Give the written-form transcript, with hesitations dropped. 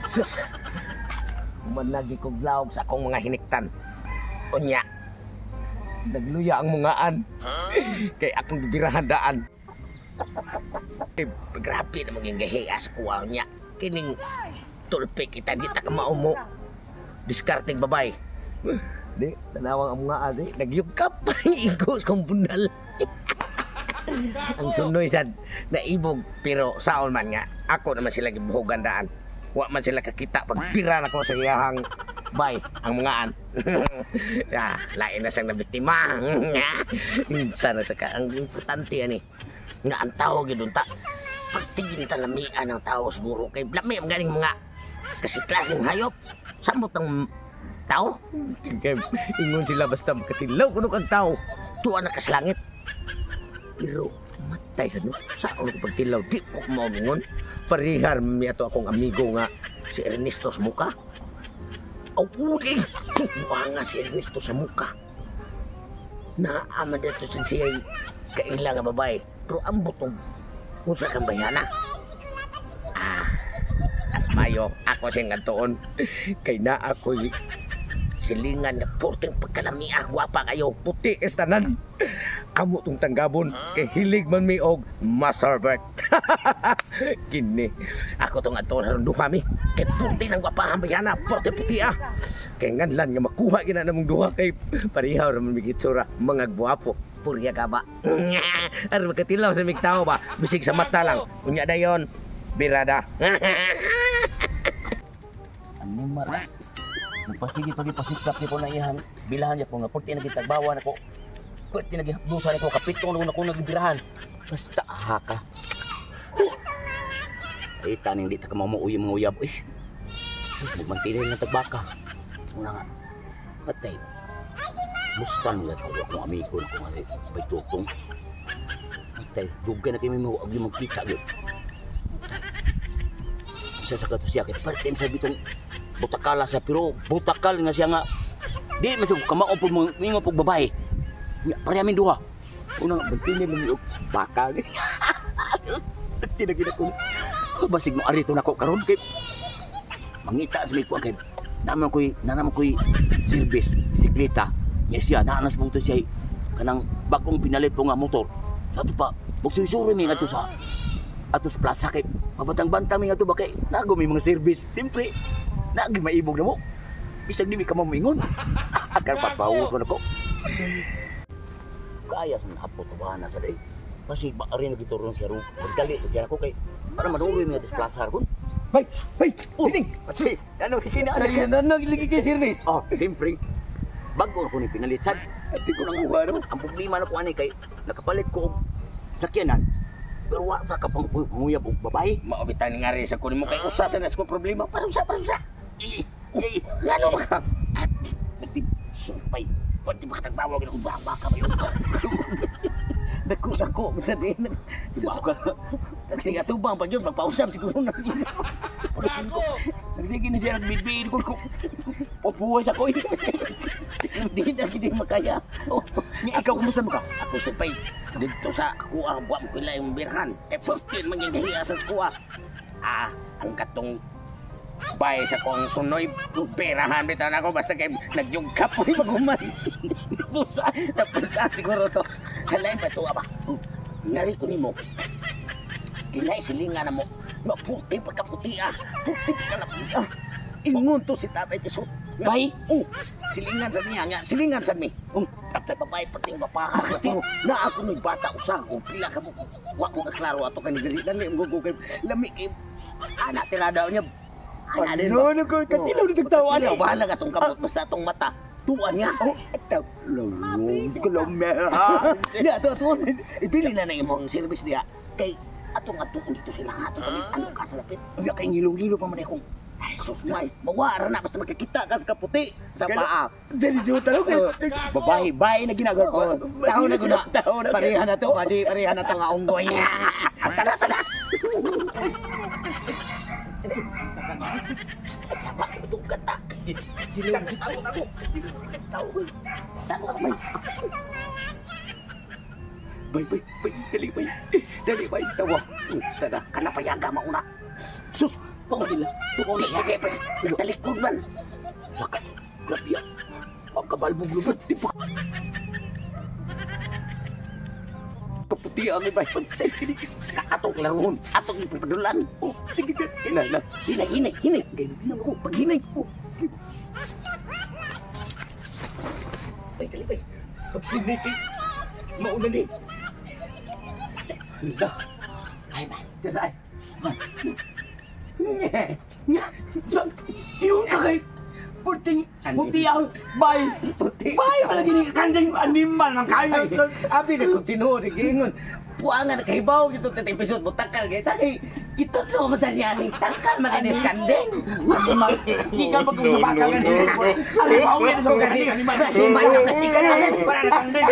Sus. Manlagi kog lawog sa akong mga hiniktan. Unya. Nagluya ang mungaan. Kay akong gibirahan daan. Eh, grabe na maging gahias kuha niya. Kining tulpi kita di ta ka maumo. Diskarteng babay. Di, tanawang ang mga di. Nagyugkap. Igo sa kong bunal. Ang sunoy sad naibog pero saon man nga ako naman sila gibuhogan daan. Wa man sila kakita pagpira nako sa iyahang bay ang mungaan. Ya, lain na siyang nabiktima. Sana sa ka ang importante ani nga ang tao gyud unta pagtingin ta lamian ang tao siguro kay lami ang ganing mga kasi klaseng hayop samot ang tao. Kay ingon sila basta makatilaw kuno kag tao tuwa na kas langit. Pero matay sa no, saon ko pagtilaw di ko maumingon. Parihar mi ato akong amigo nga si Ernesto sa muka. Aw uli, nga si Ernesto sa muka. Naaman dito sa siya kaila nga babae. Pero ambot og unsa kang bayana. Ah, asmayo ako siyang ngadtuon. Kay naa ako'y silingan nga porting pagkalamia, gwapa kayo, puti is tanan. Amo tong tanggabon kay hilig man mi og masorbet. Kini ako tong adtuon aron duha mi kay puti nang gwapahan bayana, porte puti ah. Kay nganlan nga makuha gina namong duha kay pareha ra man mi gitsura, mga gwapo. Purya ka ba? Aron makatilaw sa mig tao ba? Bisig sa mata lang. Unya dayon, birada. Animal. Nagpasige pagi pasikap ni ko na iyan. Bilahan niya ko nga purti na gitagbawa nako. Purti na gihapdusan nako kapitong na ko nagibirahan. Basta aha ka. Ay taning di ta ka mamuuy mga uyab. Uy. Sus, magmantinil ng tagbaka. Una nga. Patay. Mustan nga ako akong amigo na kung ano, bay tutong. Patay. Dugay na kayo may mga yung magkita yun. Isa sa kato siya. Kaya parte sa bitong butakala siya. Pero butakal nga siya nga. Di masug kamao po mga po babae. Pareha min duha. Una nga, bantinil lang yung bakal. Tinagin ako. Basig mo arito na ko karon kay mangita sa may kuwan kay naman ko'y service bisikleta. Nya siya naanas po to siya kanang bagong pinalit po nga motor. Sa ato pa magsuysuri mi ngadto sa ato sa plaza kay mabatang-bantang mi ngadto ba kay nago mi mga service. Siyempre nagi maibog na mo. Bisag di mi ka mamingon. Akar papawot ko nako. Kaya sa hapot tawahan na sa day. Kasi ba rin nagituron siya ro. Magdali siya ako kay para maduroy mi ngadto sa plaza ron. Bay, bay, pining. Si, ano kina Ano lagi kay service? Oh, siyempre. Bago ko ni pinalit sad. Ati ko nang kuha no. Ang problema na ko ani kay nakapalit ko og sakyanan. Pero wa sa ka pang panguyab og babae. Maubitan nga rin sa kunin mo kay usa sa nas ko problema. Parusa, parusa. I, i, Ngano ba ka? Nagti sumpay. Pwede ba katagbawa gid akong baka ba yun? Dako dako bisa din. Bawa ka. Nagtingatubang pa jud magpausap siguro na. Nagsige na siya nagbidbid ko ko. Popuhay sa ko. Di na gid makaya. Oh, ni ikaw kumusta mo ka? Ako sa pay dito sa ako ang buwan ko ila yung birhan. Kay 14 man yung gahiya sa kuha. Ah, ang katong bay sa kong sunoy perahan bitaw na ako basta kay nagyugkap ko maguman. Tapos tapos siguro to. Halay pa to ba? Nari ko nimo. Kinay silingan na mo. Maputi pagkaputi ah. Puti pagkalaputi ah. Ingon to si Tatay Pisot. Bay? Oh, silingan sa niya nga, silingan sa mi. At sa babae pating bapaha. Pero na ako ni bata usa ko pila ka mo. Wa ko kaklaro ato kay dali dali mo ko kay lami kay ana tirada niya. Ana din ba? Ano ko katilaw ni tagtawa Ano, bahala ka tong kamot basta atong mata. Tuan niya. Oh, ataw. Hindi ko lang Diya ato ato. Ipili na na imong service diya kay atong atuon dito sila ato kami ano ka sa lapit. Unya kay ngilo-ngilo pa man akong. Ay sus may, mawara na basta makikita ka sa kaputi sa paa. Dali do talo kay babae, bae na ginagawa ko. Tao na guna. Tao na. Pareha na to, padi, pareha na to nga unggoy. Tara, tara. Sama kayo itong kanta. Tago, tago. Tago, tago. Tago, kamay. Bay, bay, bay, dali bay. Dali bay, tawa. Tada, kana payaga mauna. Sus, pangila. Di kay pre, nagtalikod man. Baka, grabe ah. Pagkabalbog lubot, di pa. Kaputi ang ibay. Atong laruhon, atong ipapadulan. Oh, sige, sige. Ina, ina. Hinay, hinay, hinay. Ganyan ako. Paghinay. Oh, sige. Bay, dali bay. Paghinay kay. Mauna ni. Hala. Ay ba. Tara ay. Nya, sa, yun ka kay. Puting, puti ang, bay. Puti. Bay, palagi ni kanding animal man kayo. Abi na kung tinuod giingon. Puangan na kahibaw gito tete episode mo takal kay takay. Gitudlo man tani aning tangkal man ani kanding. Animal. Di ka mag-usap ka ganun. Ano ba, uwi na sa kanding animal. Animal. Para na kanding.